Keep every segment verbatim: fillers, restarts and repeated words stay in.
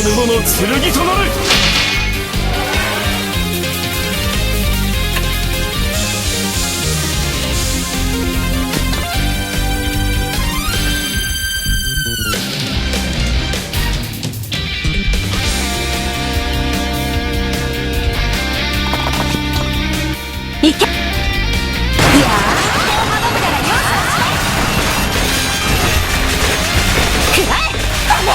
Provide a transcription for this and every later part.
の者の剣となれ。いけ。いやー、手を阻むなら容赦はしない。くらえ。ダメ。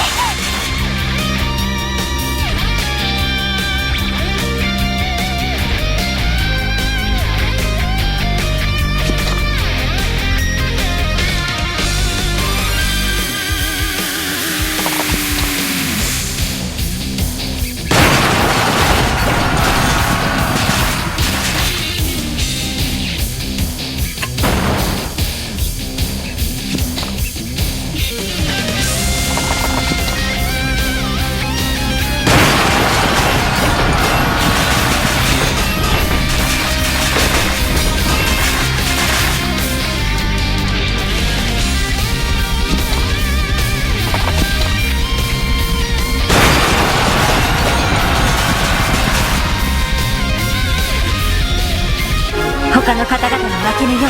他の方々に負けぬよう。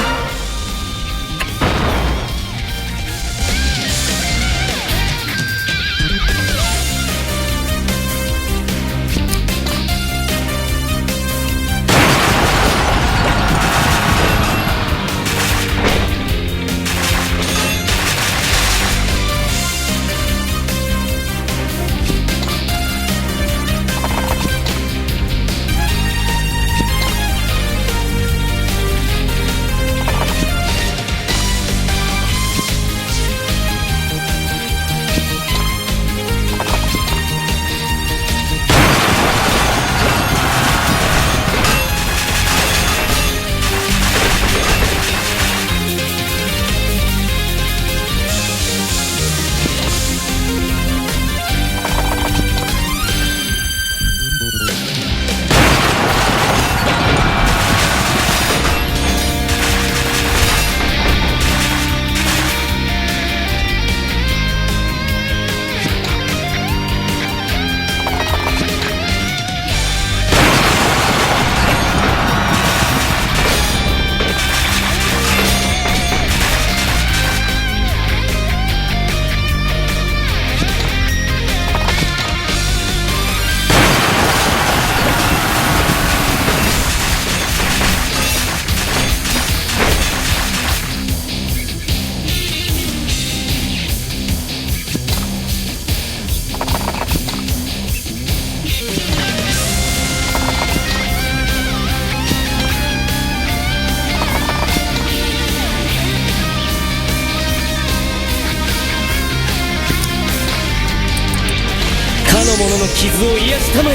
かの者の傷を癒したまえ。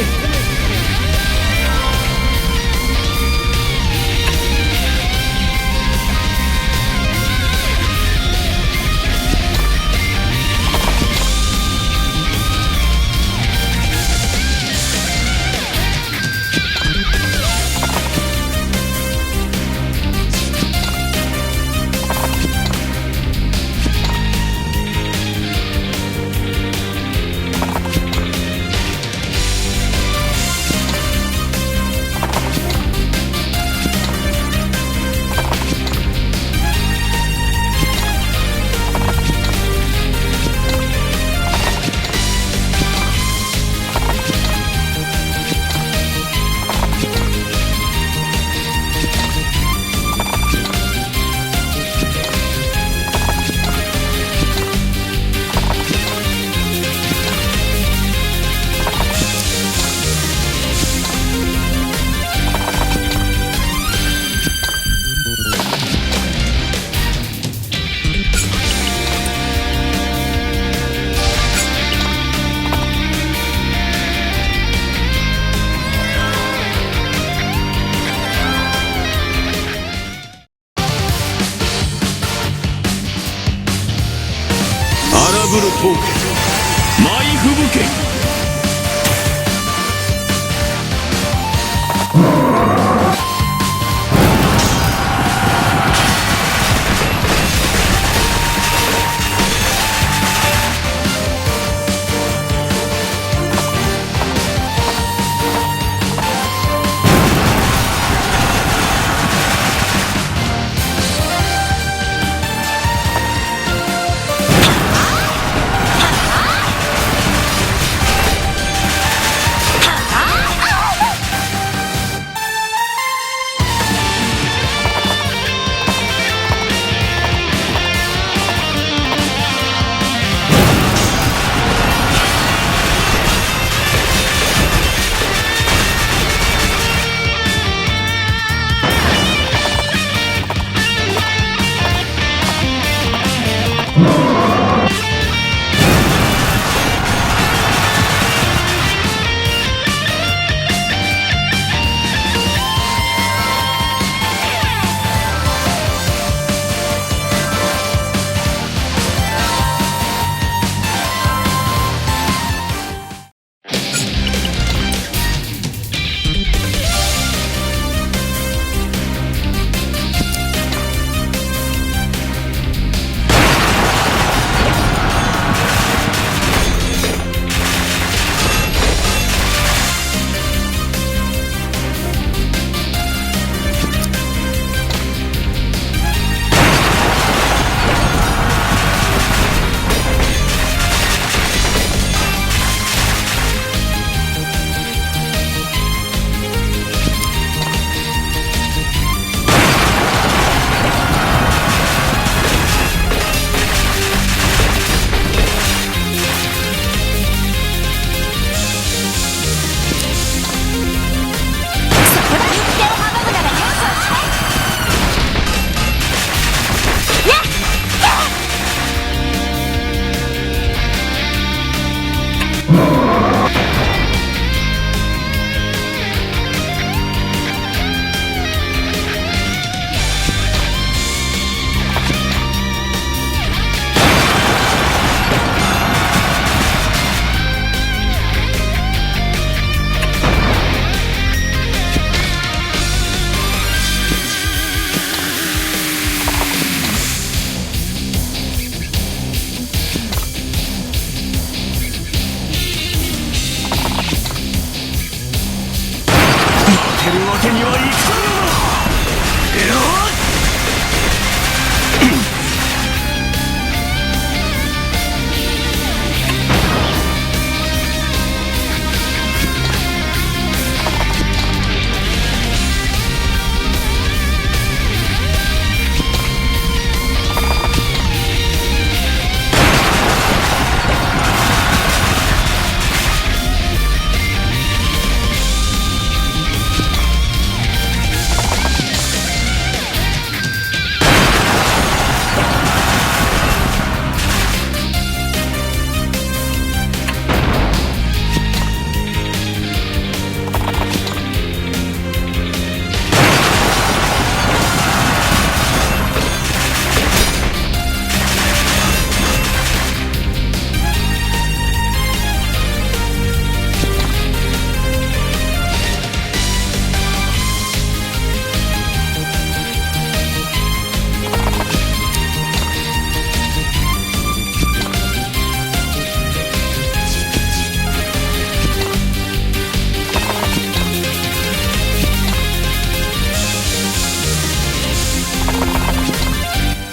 るわけにはいかんのだ。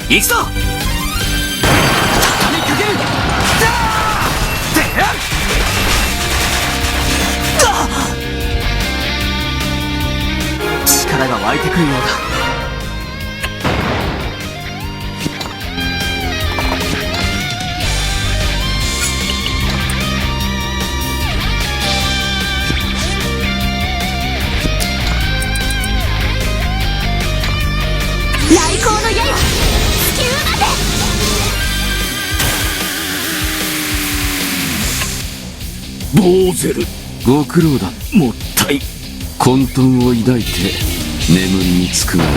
いくぞ！ 力が湧いてくるようだ。 雷光のスキューマで。 ボーゼル。ご苦労だ。もったい。混沌を抱いて眠りにつくがいい。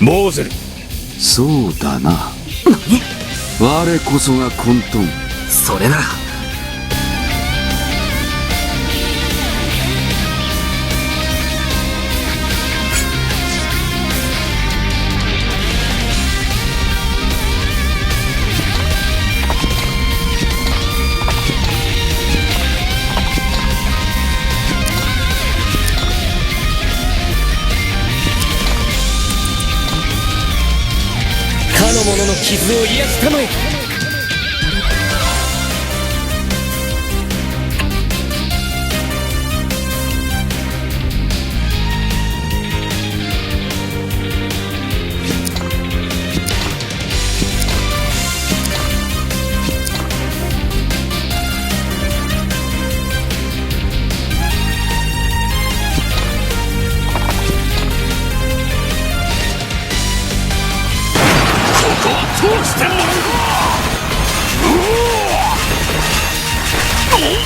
ボーゼル。そうだな。何？我こそが混沌。それなら。 かの者の傷を癒やすたまえ。 ここは通してもらう。うおー！おっ！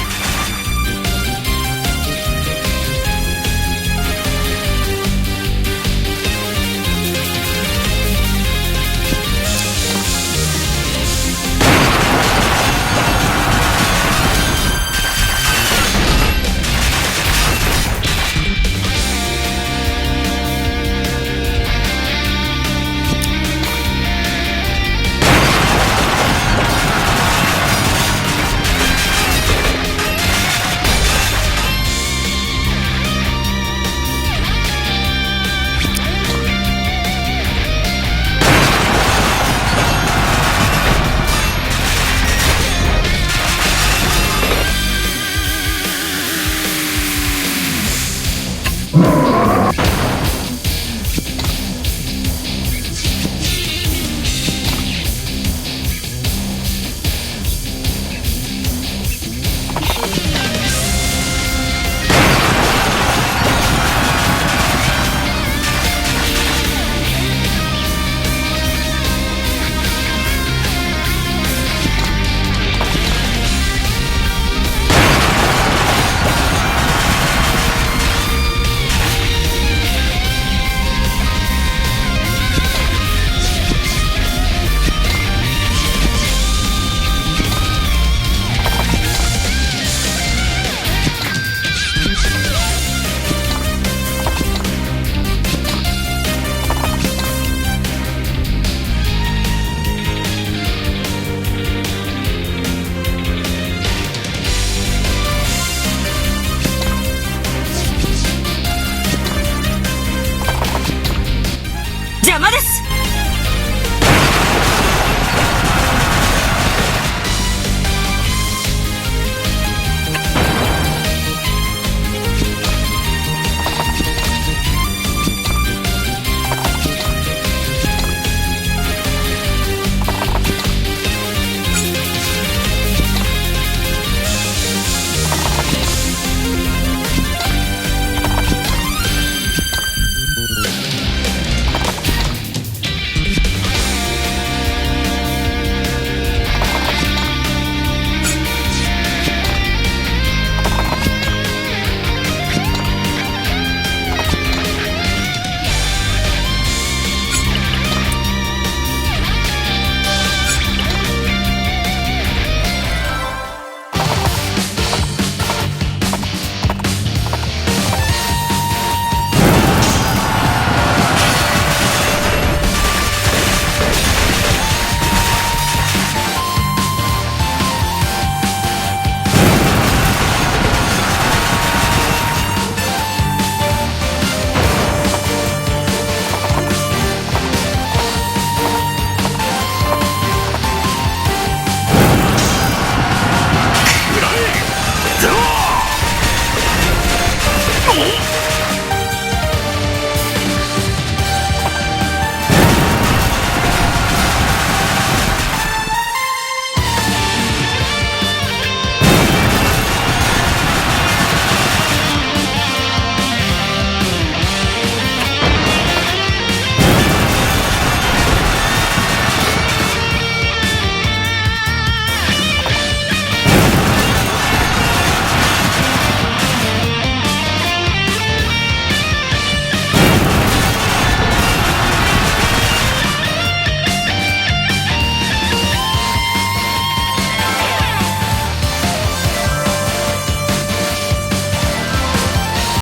こ